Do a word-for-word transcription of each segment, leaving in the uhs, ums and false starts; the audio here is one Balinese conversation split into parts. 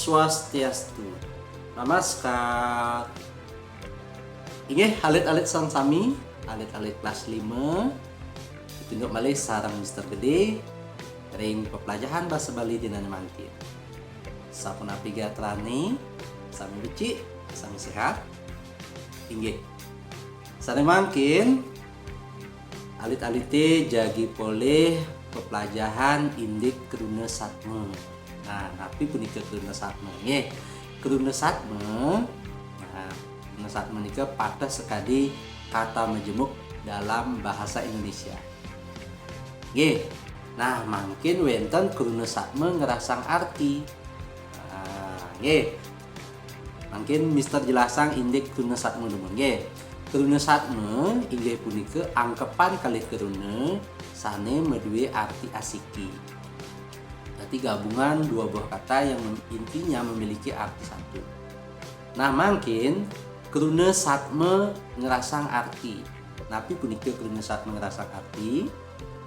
Swastiastu. Namaskar. Inggih, alit-alit sareng sami, alit-alit kelas lima, ditinduk malih sareng Mister Gede ring peplajahan basa Bali dinane mangkin. Sapunapi gatrane, sami becik, sami sehat? Inggih. Sane mangkin, alit-alite jagi polih peplajahan indik kruna satma. Nah, napi punika kruna satma? Nggih, kruna satma, nah, kruna satma nika pateh sakadi kata majemuk dalam bahasa Indonesia. Nggih. Nah, mangkin wenten kruna satma ngrasang arti. Nah, nggih. Mangkin Mister jelasang indik kruna satma dumun, nggih. Kruna satma inggih punika angkepan kalih kruna sane madue arti asiki. Berarti gabungan dua buah kata yang mem-, intinya memiliki arti satu. Nah, mangkin kruna satma ngrasang arti. Napi punika kruna satma ngrasang arti?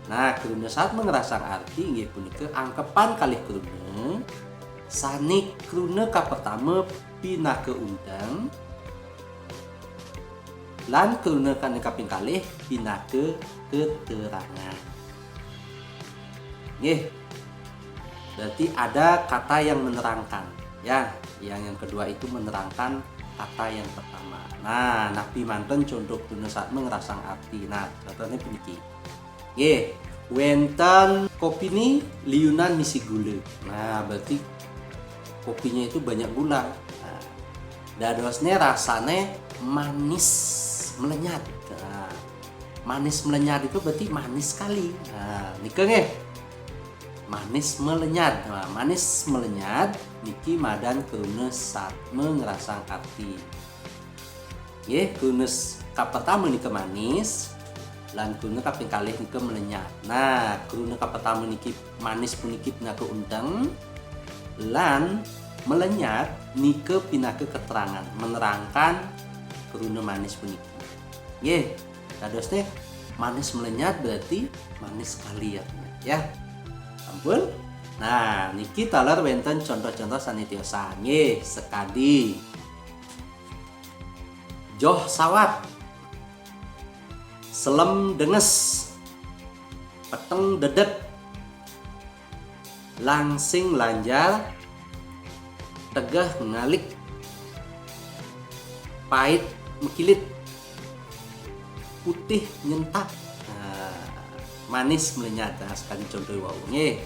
Nah, kruna satma ngrasang arti inggih punika angkepan kalih kruna, sane kruna kapertama pinaka unteng, lan kruna kane kaping kalih pinaka keterangan. Nggih. Berarti ada kata yang menerangkan. Ya, yang, yang kedua itu menerangkan kata yang pertama. Nah, napi manten contoh kruna satma ngrasang arti. Nah, contohnya puniki. Nggih, wenten kopine liunan misi gula. Nah, berarti kopinya itu banyak gula. Nah, dadosne rasane manis melenyat. Nah, manis melenyat itu berarti manis sekali. Nah, nika nggih. Manis melenyat. Nah, manis melenyat niki madan kruna satma ngrasang arti. Nggih, kruna s-, kapertama nika manis, lan kruna kaping kalih nika melenyat. Nah, kruna kapertama niki manis puniki pinaka unteng, lan melenyat nika pinaka keterangan, menerangkan kruna manis puniki. Nggih, dadosne manis melenyat berarti manis sekali artinya, ya. Ampun. Nah, niki taler wenten contoh-contoh sane tiosan. Nggih, sekadi joh sawat, selem denges, peteng dedet, langsing lanjar, tegeh ngalik, pait mekilit, putih nyentak, nah, manis melenyat. Nah, sekadi contoh wau nggih.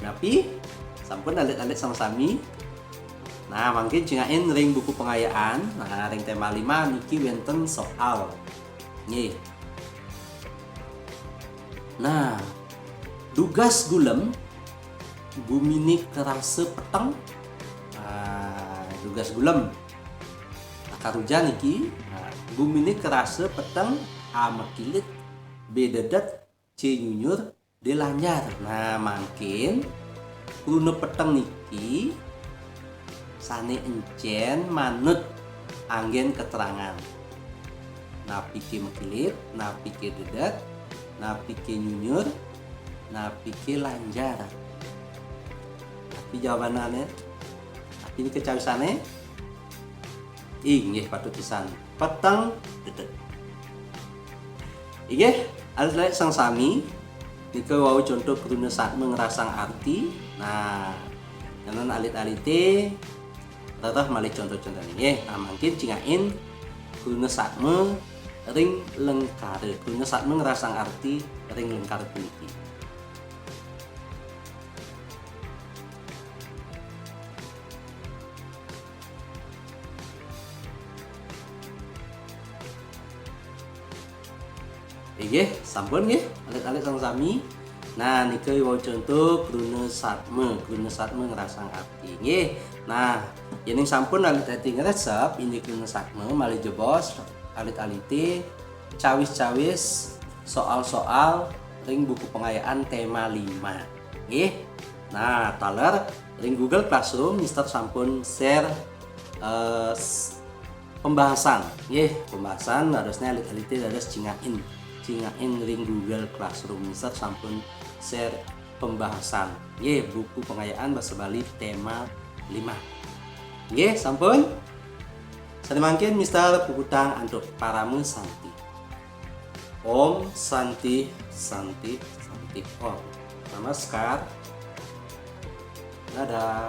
Napi? Sampun alit-alit sareng sami? Nah, mangkin cingakin ring buku pengayaan, nah, ring tema lima niki wenten soal. Nggih. Nah, dugas gulem, gumine karasa peteng. Nah, dugas gulem. Lakar ujan niki, nah, gumine karasa peteng, A mekilit, B dedet, C nyunyur, D lanjar. Nah, mangkin kruna peteng niki sane encen manut anggen keterangan. Napi ke mekilit, napi ke dedet, napi ke nyunyur, napi ke lanjar. Napi jawabanane? Napi niki cawisane? Inggih patut pisan. Peteng dedet. Inggih, alit-alit sareng sami, nika wau contoh kruna satma ngrasang arti. Nah, nyanan alit-alite rereh malih contoh-contohne nggih. Nah, mangkin cingakin kruna satma ring lengkara. Kruna satma ngrasang arti ring lengkara puniki. Inggih, sampun nggih, alit-alit sareng sami. Nah, nika wau contoh kruna satma, kruna satma ngrasang arti. Nggih. Nah, yening sampun alit-alite ngresep indik kruna satma, malih jebos alit-alite cawis-cawis soal-soal ring buku pengayaan tema lima. Nggih. Nah, taler ring Google Classroom Mister sampun share eh, s- pembahasan. Nggih, pembahasan harusnya elit-elit harus cingakin. Cingakin ring Google Classroom Mister sampun share pembahasan. Nggih, buku pengayaan basa Bali tema lima. Nggih, sampun. Sané mangkin Mister puputang antuk parama santi. Om Santi Santi Santi Om. Namaskar. Dadah.